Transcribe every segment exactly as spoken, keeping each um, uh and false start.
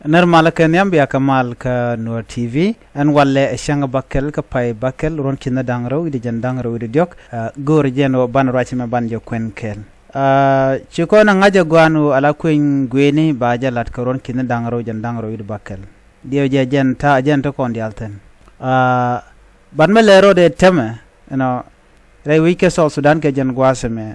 Nɛr malä kɛ nhiam bia kɛ mal kä Nuɔr T V. Ɛn walɛ ɛ cäŋ bäkɛl kä pay bäkɛl ruɔ̱n ki̱n da̱ŋ rɛw wi̱cdɛ jiɛn da̱ŋ rɛw wi̱cdɛ diɔ̱k. Go̱o̱rɛ jɛn ɣöö banɛ ruac mɛ banɛ jɛ kuɛn kɛɛl. Ci kɔn ɛ ŋa̱c ɛ gua̱a̱n ɣöö ala kueny gui̱ni ba jɛ la̱t kɛ ruɔ̱n ki̱n da̱ŋ rɛw jiɛn da̱ŋ rɛw wi̱cdɛ bäkɛl. Diɛw jɛ jɛn ta̱a̱ jɛn ti kɔn diaal thi̱n. Ban mɛ lɛ rɔɔdɛ tɛmɛ, you know, rɛy wi̱c kɛ South Sudan kɛ jɛn gua̱a̱th ɛmɛ.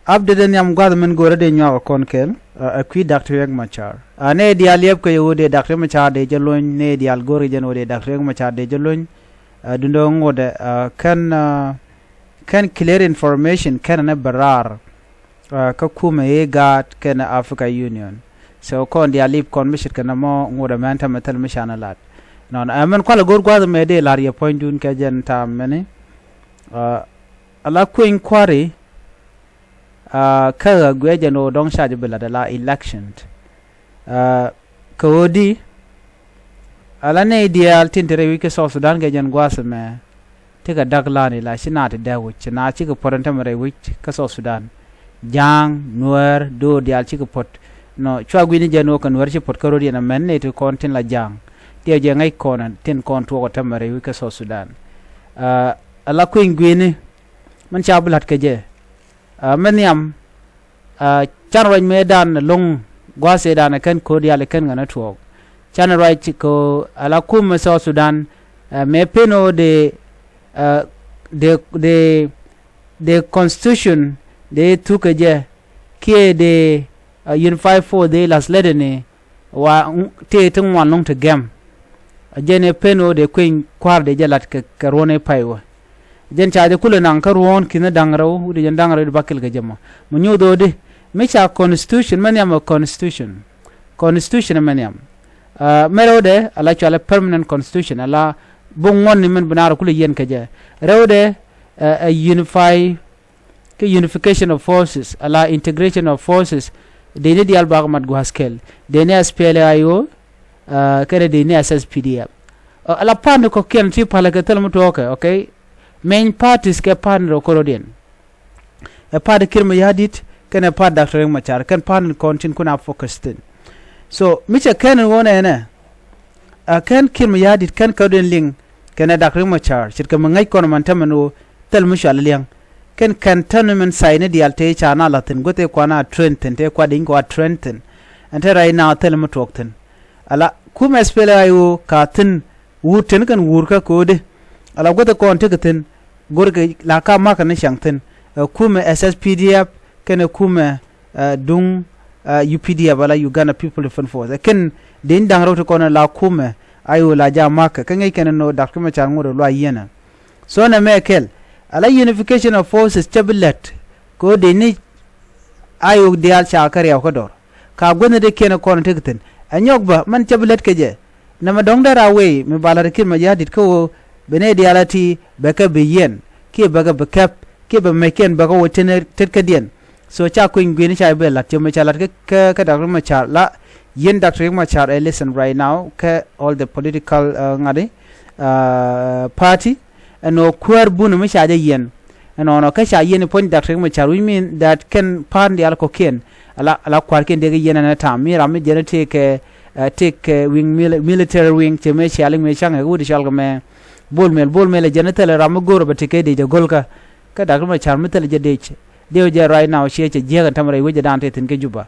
Update in nhiam gua̱a̱th min go̱o̱rä dee nyuak ɛ kɔn kɛɛl ɛ kui̱ Doctor Riek Machar. Nɛ diaal liɛp kɛ yɛ ɣöö dee Doctor Riek Machar dee jɛ lony, nɛ diaal go̱o̱rä jɛn ɣöö dee Doctor Riek Machar dee jɛ lony. Duundɛ ŋotdɛ kɛn kɛn clear information kɛn ni bɛ raar kä kumɛ i̱ gaat kɛn Africa Union. So kɔn diaal lip kɔn mi ce̱tkɛ nɔmɔ ŋotdɛ mɛn tämɛ thil mi canɛ lat. Nɔn ɛ mɛn kualɛ go̱o̱r gua̱a̱th mɛ dee la̱r yɛ puɔ̱nydun kɛ jɛn ta̱a̱m mɛni. Ala kueny kua̱ri kä ɣä guiɛ jɛn ɣöö dɔ̱ŋ ca jɛ bi la̱t ala election. Kɛ ɣöö di ala nɛy diaal tin te rɛy wi̱c kä South Sudan kɛ jɛn gua̱a̱th ɛmɛ. Tekɛ da̱k la̱a̱ni la ci naath ti dee wi̱c ci naath cikɛ puɔ̱t ɛn tämɛ rɛy wi̱c kä South Sudan. Ja̱a̱ŋ, Nuäär, do̱o̱r diaal cikɛ puɔ̱t. Nɔ cua gui̱ni jɛ nuɔ̱ɔ̱k kɛ Nuäär ci puɔ̱t kä ro̱diɛn ɛmɛn nɛy ti kɔn tin la Ja̱a̱ŋ. Diɛw jɛ ŋäc kɔn tin kɔn tuɔɔk ɛ tämɛ rɛy wi̱c kä South Sudan. Ala kueny gui̱ni min ca bi la̱t kɛ jɛ. Mɛ nhiam. Canɛ ruac mëëdan lo̱ŋ gua̱a̱th ëëdan ɛ kɛn ko̱r diaal ɛ kɛn ɣän ɛ tuɔɔk. Canɛ ruac kɛ ala kumɛ South Sudan. Mëë pen ɣöö dee dee dee dee constitution dee thuk kɛ jɛ kiɛ dee unified force dee la̱th lätdɛ ni. Wa tëë ti ŋuan lo̱ŋ ti gɛm. Jɛn ɛ pen ɣöö dee kueny kua̱r dee jɛ la̱t kɛ ruɔ̱n ëë pay wä. Jɛn ca jɛ kulɛ naŋ kä ruɔ̱ɔ̱n ki̱n da̱ŋ rɛw wi̱cdɛ jɛn da̱ŋ rɛw wi̱cdɛ bäkɛl kɛ jɛ mɔ. Mi nyuuth ɣöö di mi ca constitution mɛ nhiam ɛ constitution. Constitution mɛ nhiam. Mɛ rɛwdɛ ala cualɛ permanent constitution ala buk ŋuɔ̱tni mɛn bi naar kulɛ yiɛn kɛ jɛ. Rɛwdɛ ɛ unify Kä unification of forces ala integration of forces. Dee ni diaal bak mat gua̱a̱th kɛl dee ni S P L A I O. Kɛnɛ dee ni S S P D F. Ala party kɔ̱kiɛn ti palä kɛ thil mi tuɔɔkɛ, okay. Main parties kɛ party rɔ koro̱diɛn. Ɛ party Kiir Mayardit kɛnɛ party Doctor Riek Machar kɛn party kɔn tin kun a focus thin. So mi cɛ kɛn in wonɛ ɛnɛ. A kɛn Kiir Mayardit kɛn käwden liŋ kɛnɛ Doctor Riek Machar ce̱tkɛ mi ŋäc kɔn man tämɛ ni ɣöö thil mi cual liɛŋ. Kɛn kɛn täni min say ni diaal tëë ca na la̱th thi̱n guäth tëë kuan a train thi̱n tëë kuat deny kɔ a train thi̱n. Ɛn te right now thil mi tuɔɔk thi̱n. Ala kumɛ S P L A I O ka thi̱n wuur thi̱n kɛn wuur kä ko̱o̱di. Ala guäth tëë kɔn tekɛ thi̱n go̱rkɛ la ka ma̱kä ni cäŋ thi̱n. Ɛ kumɛ S S P D F kɛnɛ kumɛ duŋ U P D F ala Uganda People Defense Force. Ɛ kɛn deny da̱ŋ rɛw ti kɔn la kumɛ I O la ja makä kä ŋäc kɛn ni nɔ Doctor Machar ŋot ɛ luac yiɛnɛ. So nɛ mɛ kɛl ala unification of forces cɛ bi lät kɛ ɣöö deny I O diaal ca kä riaw kä dɔr. Ka guäthni ti kiɛn kɔn tek thi̱n ɛ nyɔk bä mɛn cɛ bi lät kɛ jɛ. Nɛmɛ dɔ̱ŋ dee raa wei mi ba la̱t Kiir Mayardit kä ɣöö bi nɛy diaal a ti bɛ kɛ bi yiɛn kiɛ bɛ kɛ bi kɛp kiɛ bɛ mɛckiɛn bɛ kɛ wä tin tetkädiɛn. So ca kueny gui̱ni ca bɛ la̱t cɛ mi ca la̱t kä kä Doctor Machar la yiɛn Doctor Machar ɛ listen right now kä all the political ŋa̱di party. Ɛn ɣöö kuäär bun mi ca jɛ yiɛn. Ɛnɔnɔ kä ca yiɛn puɔ̱ny Doctor Machar, which mean that kɛn pa̱a̱n diaal kɔ̱kiɛn ala ala kua̱rkiɛn dee kɛ yiɛn ɛn ɛ ta̱a̱m mi ram mi jɛn tëëkɛ tëëkɛ wing military wing cɛ mëë cialiŋ mëë caŋɛ wut cɔal kɛ mɛ. Bol Mel, Bol Mel ɛ jɛn thilɛ ram mi go̱o̱r bɛ tekɛ dec ɛ go̱lkä. Kä Doctor Machar mi thilɛ jɛ dec. Diɛw jɛ right now ciɛ cɛ jiäk ɛn ta̱mɛ rɛy wec ɛ da̱a̱n tëë thi̱n kɛ Juba.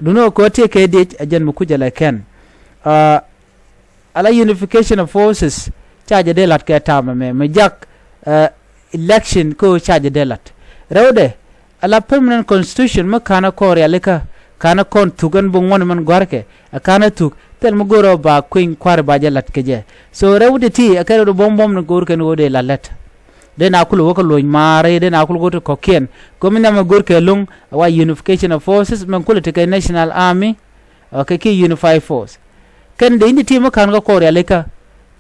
Duundɛ ɣöö kɛ tëëkɛ dec ɛ jɛn mi kucä lɛ kɛn. Ala unification of forces ca jɛ dee la̱t kɛ ta̱a̱m ɛmɛ mi jak election kä ɣöö ca jɛ dee la̱t. Rɛwdɛ ala permanent constitution mi ka̱n ɛ kɔn rialikä ka̱n ɛ kɔn thuk ɛn bi ŋuɔ̱n mɛn gɔ̱a̱rkɛ ɛ ka̱n ɛ thuk thil mi go̱o̱rɛ ba kueny kua̱ri ba jɛ la̱t kɛ jɛ. So rɛwdɛ ti ɛ kɛ rɛwdɛ buɔ̱m buɔ̱m ni go̱o̱r kɛn ɣöö dee la̱t lät. Dee na kulɛ wä kä luɔ̱ny maari dee na kulɛ wä ti kɔ̱kiɛn. Go̱mi nhiam ɛ go̱o̱r kɛ lo̱ŋ ɛ wa unification of forces mɛn kulɛ ti kɛ national army. Ɔ kɛ kiɛ unified force. Kɛn dee in ti ti mi ka̱n kä kɔɔr rialikä.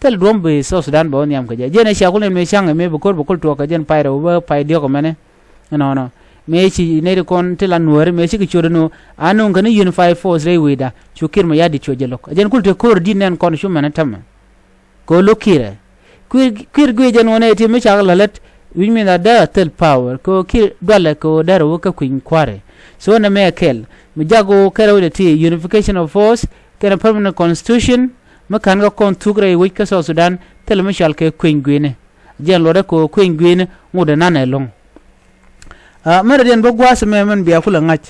Thil duɔ̱m bi South Sudan bɛ wä nhiam kɛ jɛ jɛn ɛ cia kul nɛn mëë ca̱ŋ ɛ mëë bi ko̱r bi kul tuɔɔk kɛ jɛn pay rɛw bä pay diɔ̱k ɛmɛnɛ. Ɛnɔnɔ mëë ci nɛy ti kɔn ti la nuääri mëë cikɛ ciöt ɛn ɣöö a nuŋ kɛn unified force rɛy wi̱i̱da cu Kiir Mayardit cuɛ jɛ lo̱k ɛ jɛn kul te ko̱r di̱t nɛn kɔn cu mɛn ɛ tämɛ. Kɛ ɣöö lo̱k Kiir ɛ Kui̱r, kui̱r guic ɛn ɣöö nɛy ti mi cak la̱t lät wi̱c mi la dee a thil power kɛ ɣöö Kiir dualɛ kɛ ɣöö dee rɛ wä kä kui̱ny kua̱ri. So nɛ mɛ kɛl mi jak ɣöö kɛn rɛw dee ti unification of force kɛnɛ permanent constitution mi ka̱n kɛ kɔn thuk rɛy wec kä South Sudan, thilɛ mi cɔal kɛ kueny gui̱ni. Jɛn luɔtdɛ kɛ kueny gui̱ni ŋotdɛ nanɛ lo̱ŋ. Mɛn rɔ diɛn bä gua̱a̱th mɛ mɛn bia kulɛ ŋa̱c.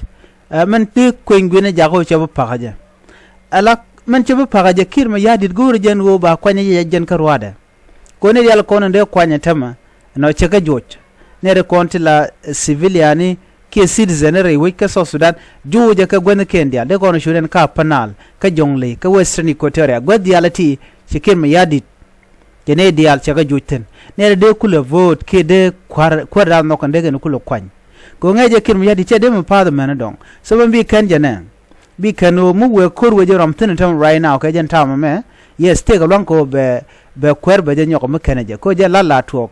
Mɛn ti kueny gui̱ni jakä cɛ bi pakä jɛ. Ala mɛn cɛ bi pakä jɛ Kiir Mayardit go̱o̱rɛ jɛn ɣöö ba kuany jɛ jɛn kä ruaadɛ. Kɔn ni dial kɔn in dee kuany ɛ tämɛ nɔ cɛ kä juɔc. Nɛɛri kɔn ti la civiliani kiɛ citizen rɛy wec kä South Sudan, juucɛ kɛ guäthnikiɛn diaal dee kɔn cuut ɛn ka Panal kä Jonglei kä Western Equatoria, guäth diaal ɛ ti ci Kiir Mayardit. Cɛ nɛy diaal cɛ kɛ juuc thi̱n. Nɛɛri dee kulɛ vote kiɛ dee kuäär, kuäär da̱a̱n nhɔk kɛn dee kɛn kulɛ kuany. Kɛ ɣöö ŋäcɛ Kiir Mayardit cɛ dee mi pa̱a̱th ɛmɛn dɔ̱ŋ. So mɛn bi kɛn jɛ nɛ, bi kɛn ɣöö mi wëë ko̱r wecɛ rɔm thi̱n täämɛ right now kɛ jɛn täämɛ mɛ. Yes, tëëkɛ lua̱ŋ kɛ ɣöö bɛ, bɛ kuäär bɛ jɛ nyɔk mi kɛn jɛ kɛ ɣöö jɛ la la tuɔɔk.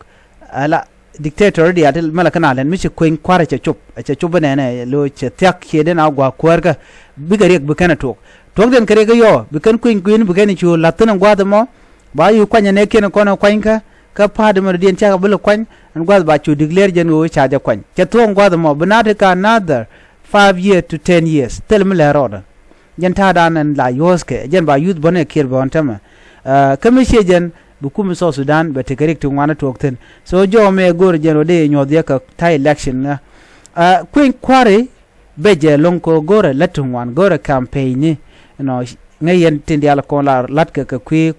Ala dictator diaal ti mɛ la kɛn a lɛn mi ci kueny kua̱r cɛ cop, cɛ cop bi nɛnɛ lo cɛ thia̱k ciëëdɛn a gua̱a̱k kuäärkä. Bikɛ riɛk bi kɛn a tuɔɔk. Tuɔ̱kdiɛn kɛ riɛk kɛ yɔɔ bi kɛn kueny kui̱n bi kɛn cu la̱th thi̱n in gua̱a̱th ɛmɔ. Ba yuk kuany ɛnɛ kiɛn kɔn ɛ kuany kä, kä pa̱a̱t ɛmɛ rɔ diɛn cakɛ bi lɛ kuany. Ɛn gua̱a̱th ba cu declare jɛn ɣöö ca jɛ kuany. Cɛ thuɔ̱k in gua̱a̱th ɛmɔ bi na̱a̱t ti ka another five year to ten years. Thil mi lɛ rɔɔdɛ. Jɛn ta̱a̱dan ɛn la yuɔ̱thkɛ jɛn ba yuth bɔ̱nɛ kiɛr bɛ ɣɔn tämɛ. Kä mi ciɛ jɛn bi kum South Sudan bɛ tekɛ rik ti ŋuan tuɔɔk thi̱n. So jɔw mɛ go̱o̱rɛ jɛn wä dee nyuɔ̱th yɛ kɛ ta̱ election ŋä. Kueny kua̱ri bɛ jɛ lo̱ŋ kɛ go̱o̱rɛ lät ti ŋuan go̱o̱rɛ campaign ni. Ɛnɔ ŋäc yɛn tin diaal kɔn la la̱tkɛ kɛ kui̱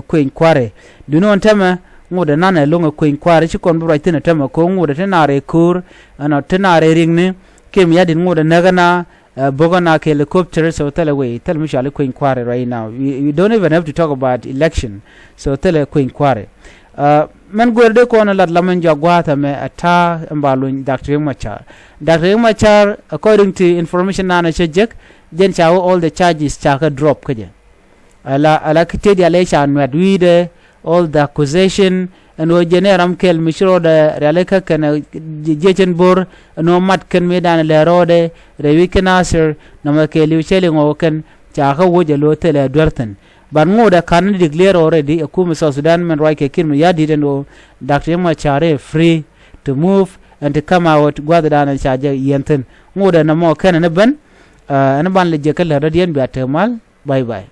kueny kua̱ri. Duŋni ɣɔn tämɛ ŋotdɛ nanɛ lo̱ŋ ɛ kueny kua̱ri ci kɔn bi ruac thi̱n ɛ tämɛ kɛ ŋotdɛ ti naar ɛ ko̱o̱r. Ɛnɔ ti naar ɛ ri̱ŋni. Kiir Mayardit ŋotdɛ näk ɛna. Bok ɛna kɛ helicopter, so thilɛ wei, thilɛ mi cɔal i̱ kueny kua̱ri right now. We, we don't even have to talk about election. So thilɛ kueny kua̱ri. Mɛn guer dee kɔn lat lamɛn jɔak gua̱a̱th ɛmɛ ɛ ta̱a̱ ɛn ba luny Doctor Riek Machar. Doctor Riek Machar, according to information nanɛ cä jek, jɛn ca wä all the charges ca kɛ drop kä jɛ. Ala, ala kä tëë diaal ëë ca nuɛt wi̱i̱dɛ, all the accusation, ɛn ɣöö jɛn ɛ ram kɛl mi ci rɔɔdɛ rialikä kɛnɛ jiecɛn bo̱r, ɛn ɣöö mat kɛn mëëdan lɛ rɔɔdɛ rɛy wi̱c kä Nasir, nɔmɔ kɛɛliw cɛ liŋ ɣɔw kɛn ca kä woc ɛ lo̱ thilɛ duer thi̱n. But ŋotdɛ ka̱n ni declare already ɛ kumɛ South Sudan mɛn ruac kɛ Kiir Mayardit ɛn ɣöö Doctor Riek Machar ɛ free to move and to come out gua̱thdan ca jɛ yiɛn thi̱n. Ŋotdɛ nɔmɔ kɛn ɛn ɛ ben. Ɛn ɛ ban lɛ jɛ kä lär dɔ̱diɛn bia te mal. Bye bye.